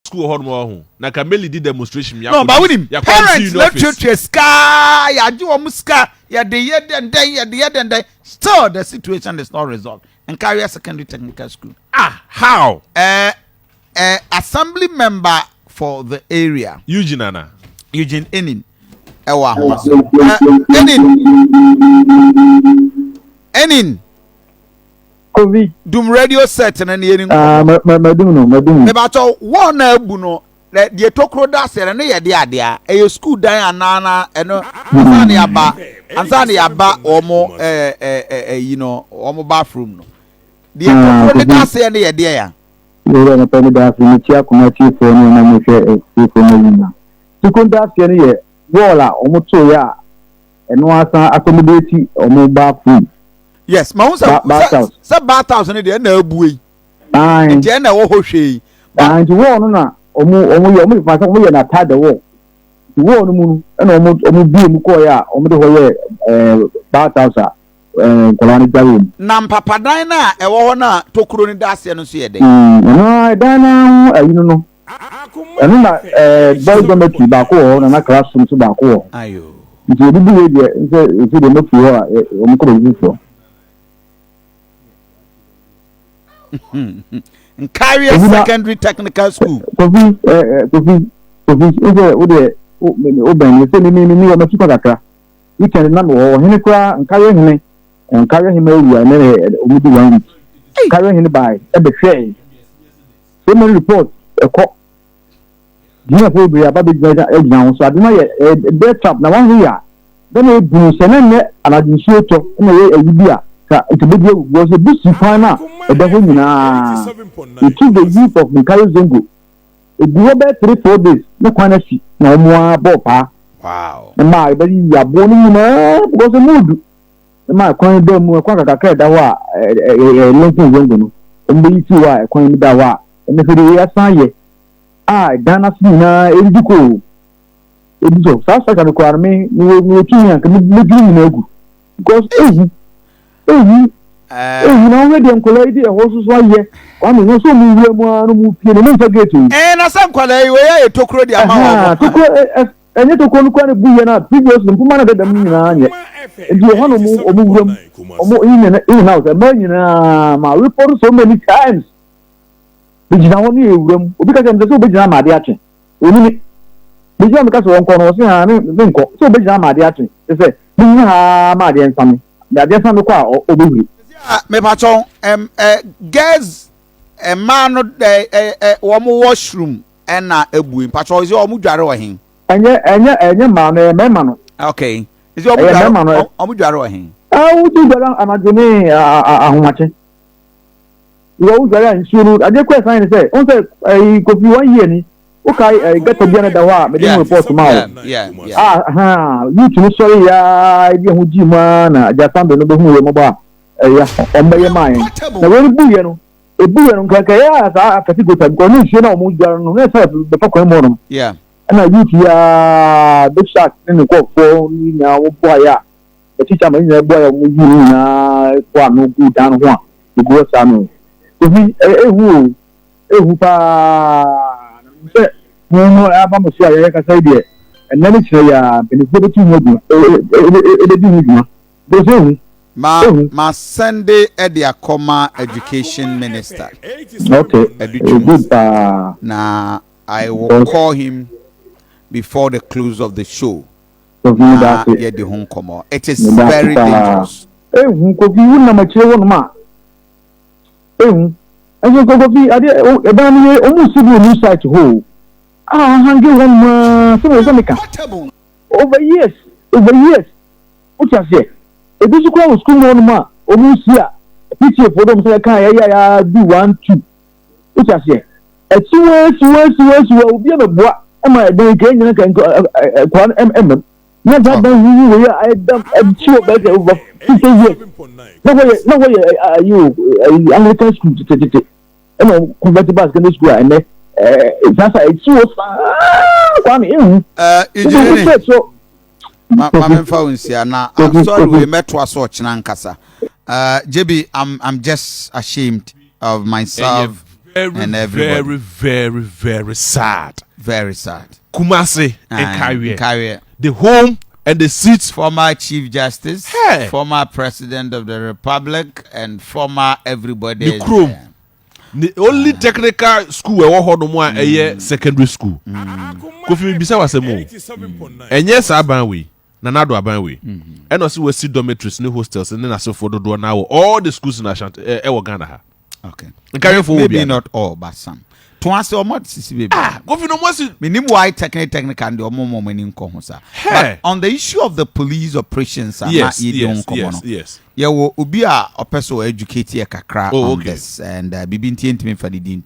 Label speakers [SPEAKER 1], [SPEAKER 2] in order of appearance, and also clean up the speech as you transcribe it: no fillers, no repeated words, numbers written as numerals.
[SPEAKER 1] School wɔ hɔ nom ɔho na ka meli di demonstration
[SPEAKER 2] No, but wonim parents na tuatua sika, yɛagye wɔn sika, yɛde yɛ dɛndɛn, yɛde yɛ dɛndɛn, still the situation is not resolved. Nkaria Secondary Technical School.
[SPEAKER 1] Ah, how?
[SPEAKER 2] Assembly member for the area.
[SPEAKER 1] Eugene ana?
[SPEAKER 2] Eugene Enin ɛwɔ ahoma so. Enin, Enin.
[SPEAKER 3] Kofi.
[SPEAKER 2] Dum radio set no ne yɛni
[SPEAKER 3] Ah,
[SPEAKER 2] nkɔmmɔ.
[SPEAKER 3] ma ma madum no, madum no.
[SPEAKER 2] Mebatɔ wɔn na abu no deɛ tokuro da aseɛ no ne yɛ de adeɛ a ɛyɛ sukuu dan anaa na ɛno ansa na yaba ansa na yaba wɔn ɛɛ ɛɛ ɛyi no wɔn bathroom no deɛ
[SPEAKER 3] Ah,
[SPEAKER 2] tokuro ne da
[SPEAKER 3] Kofi.
[SPEAKER 2] aseɛ no yɛ deɛ ya.
[SPEAKER 3] Yɛwura no pɛ me da ase, mekyia koma atiefoɔ ne wɔn a wɔhwɛ atiefoɔ no nyinaa. Tokuro da aseɛ no yɛ wall a wɔn tooeɛ a ɛno asan accommodate wɔn bathroom.
[SPEAKER 2] Yes, ma ho sɛ
[SPEAKER 3] Bath
[SPEAKER 2] sɛ
[SPEAKER 3] house.
[SPEAKER 2] Sɛ bath house no deɛ ɛna abue yi.
[SPEAKER 3] Aye.
[SPEAKER 2] Nti ɛna ɛwɔ hɔ hwee yi.
[SPEAKER 3] Ah, nti wall no na ɔmo yɛ ɔmo fa sɛ ɔmo yɛ na attach the wall. Nti wall no mu no ɛna ɔmo bue mu kɔɔ yɛ a ɔmo de hɔ yɛ bath house a nkɔlaa no dware mu.
[SPEAKER 2] Na mpapadan no a ɛwɔ hɔ no a tokuro no da aseɛ no nso yɛ dɛn?
[SPEAKER 3] Ɛno ara ɛdan no ara ho ayi no, ɛno na boys dormitory baako wɔ hɔ na na classroom nso baako wɔ hɔ.
[SPEAKER 2] Ayo.
[SPEAKER 3] Nti obi bu wei deɛ nsɛ nso deɛ mafiri hɔ a wɔn kɔ baabi foforɔ.
[SPEAKER 2] Nkareɛ
[SPEAKER 3] Kofi na
[SPEAKER 2] Secondary Technical School.
[SPEAKER 3] Kofi Kofi Kofi nsɛ wo deɛ wo me wo bɛn me sɛ me me me wɔ m'akyi kɔ kakra. Weekend na mewɔ hɔ, ɔhene koraa, Nkareɛ hene, Nkareɛ hema awu a ɛnɛ wɔn di one week. Nkareɛ hene bae ɛbɛhwɛe. So many reports ɛkɔ. Gyinafoɔ bebree aba bɛgyina gyina ho so ade no ayɛ ɛ bear trap na wɔn yɛ a bɛna ebu no sɛ na nnɛ anadwo nsuo tɔ na ɛyɛ ayi bi a ka nka bɛdi awu because ebu si kwan no a ɛda hɔ nyinaa. They took the youth of Nkareɛ Zongo. Egu hɔ bɛyɛ 3, 4 days ne kwan asi na wɔn ara bɔɔ paa. Ɛmaa yɛbɛyiyi aboɔ no nyinaa because emu du. Ɛmaa kwan da mu, ɛkwan kakrakra ɛda hɔ a ɛɛ Lincoln Zongo no wɔn bɛyi fi hɔ a ɛkwan mu da hɔ a ɛnɛ sɛ deɛ yɛasan yɛ a ɛdan n'ase nyinaa ɛdidi kɔ o. Ebi so saa structure no koraa no me mewɔ tumi a nka medwiri nyinaa gu because ehu ehu na wɔhwɛ deɛ nkɔla yi de ɛhɔ soso ayɛ. Kwame wɔn nso mu wura mu ara no mu pie no mu nfa gate o.
[SPEAKER 2] Ɛɛ, na sɛ nkwadaa yi wɔyɛ ayɛ tokuro de ama wɔn.
[SPEAKER 3] Tokuro ɛ ɛnyɛ tokuro no koraa na bu yɛ na previously mpoma na deda mu nyinaa nyɛ nti ɛhɔ na ɔmo wura mu, ɔmo in and in and out. Ɛmɛ nyinaa ma report so many times bɛgyina hɔ ne yɛ wura mu. Obi ka kyerɛ me sɛ obɛgyina ama ade akye onini bɛgyina mi ka sɛ wɔnkɔ no, ɔse ha me nkɔ sɛ obɛgyina ama ade akye kyɛ sɛ menyina ha ma adeɛ nsa me de adeɛ nsa me kɔ a ɔbɛhuri.
[SPEAKER 2] Mepatɔ ɛm ɛ girls, mmaa no ɛ ɛ ɛ wɔn washroom ɛna ebue. Mpatɔ sɛ wɔn dware wɔ he?
[SPEAKER 3] Ɛnyɛ mmaa no, ɛyɛ mmarima no.
[SPEAKER 2] Okay, sɛ wɔn
[SPEAKER 3] ɛyɛ
[SPEAKER 2] dware
[SPEAKER 3] mmarima no.
[SPEAKER 2] Wɔn dware wɔ he?
[SPEAKER 3] Ɛɛ, wogye dware anadwo ne ahomakye wɔ wo dware a nsuo no adeɛ kɔ ɛsan ne sɛ ɔn sɛ ɛyi Kofi one year ni wokae ɛyi gutter bi a na da hɔ a mede ho report ma wo a ha youth no sɔre yaa ebi ɛho gyi mu ara na agya sambe no bɛhu yɛ mmɔbɔ a ɛyɛ ɔmbɛyɛ maa yɛn na wɔn bu yɛ no ebu yɛ no nkanka yɛ a saa afɛte gutter because ne nsuo na wɔn dware no na ɛsɛ bɛfa kwan mu hɔ nom ɛna youth yaa big shark ne ne nkɔɔfoɔ nyinaa wɔn bɔ ayɛ a ɛtikya ma nyinaa bɔ ayɛ wɔn yi ne nyinaa kɔ ano gu dan no ho a egu hɔ saa no. Kofi, ehu o, ehu paa na sɛ mo no aba mo so a yɛyɛ kasa yi deɛ ɛnɛ ne kyerɛ yɛ a mpanimfoɔ bɛtu ho adwuma, ɛbɛdi ho dwuma because ehu.
[SPEAKER 2] Ma
[SPEAKER 3] ehu.
[SPEAKER 2] Ma sɛnde ɛde akɔma education minister.
[SPEAKER 3] Okay.
[SPEAKER 2] Adutwum.
[SPEAKER 3] Good paa.
[SPEAKER 2] Na I will call him before the close of the show.
[SPEAKER 3] Kofi,
[SPEAKER 2] na
[SPEAKER 3] da ase.
[SPEAKER 2] Yɛdi ho nkɔmɔ. It is
[SPEAKER 3] Meda ase
[SPEAKER 2] very
[SPEAKER 3] paa.
[SPEAKER 2] dangerous.
[SPEAKER 3] Ehu Kofi, wonam akyire hɔnom a ehu ɛnso nko Kofi adeɛ ɛdan no yɛ ɔmo si bi wɔ new site hɔ o a ahange hɔ nom aa sɛ mo sɛ meka over years, over years, wote aseɛ. Ebi nso koraa wɔ sukuu mu hɔnom a ɔmo si a PTA foɔ dɔm sɛ ɛka yɛ yɛ a do one two, wote aseɛ. Akyiwa asiwa asiwa asiwa obi a bɛboa ɛma ɛdan yi ka ɛnyina ka nka ɛ ɛkora no ɛmɛm na saa dan huhu wei a ayɛ dam akyi wɔ bɛyɛ sɛ over 50 years na hɔ yɛ ayi o ayi Anglican school tetetete ɛna wɔn convert ba secondary school a ɛnɛ saa akyi wɔ saa, Kwame, ehu.
[SPEAKER 2] Engineer.
[SPEAKER 3] Wosɛ so.
[SPEAKER 2] Ma memfa wo nsia na
[SPEAKER 3] Kofi,
[SPEAKER 2] story
[SPEAKER 3] Kofi.
[SPEAKER 2] wei mɛtoa so ɔkyena nkasa. JB, I'm just ashamed of myself.
[SPEAKER 1] Very
[SPEAKER 2] And everybody.
[SPEAKER 1] very very very sad.
[SPEAKER 2] Very sad.
[SPEAKER 1] Kumasi
[SPEAKER 2] Aye,
[SPEAKER 1] Nkawie.
[SPEAKER 2] Nkawie.
[SPEAKER 1] The home and the seat.
[SPEAKER 2] Former Chief Justice,
[SPEAKER 1] Hey.
[SPEAKER 2] former President of the Republic, and former everybody.
[SPEAKER 1] Ne
[SPEAKER 2] is
[SPEAKER 1] kurom.
[SPEAKER 2] there.
[SPEAKER 1] The only technical school ɛwɔ hɔ nom a ɛyɛ secondary school. Kofi, mi bisa wasɛm o. Ɛnyɛ saa aban wei, Nana Addo aban wei, ɛna ɔsi wɔsi dormitories ne hostels ne n'asefoɔ dodoɔ naa wɔ all the schools in Ashanti ɛwɔ Ghana ha. Nkawiefo wɔ
[SPEAKER 2] Maybe
[SPEAKER 1] bia.
[SPEAKER 2] not all, but some. To ase ɔmo sisi bebree.
[SPEAKER 1] Ah, Kofi, no mo si.
[SPEAKER 2] Menim why technical de ɔmo mo ani nkɔ ho saa.
[SPEAKER 1] Hey.
[SPEAKER 2] But on the issue of the police operations a na yɛdi ho nkɔmmɔ no, yɛwɔ obi a ɔpɛ sɛ ɔ educate yɛ kakra on this and bibi nti yɛntumi mfa ne din.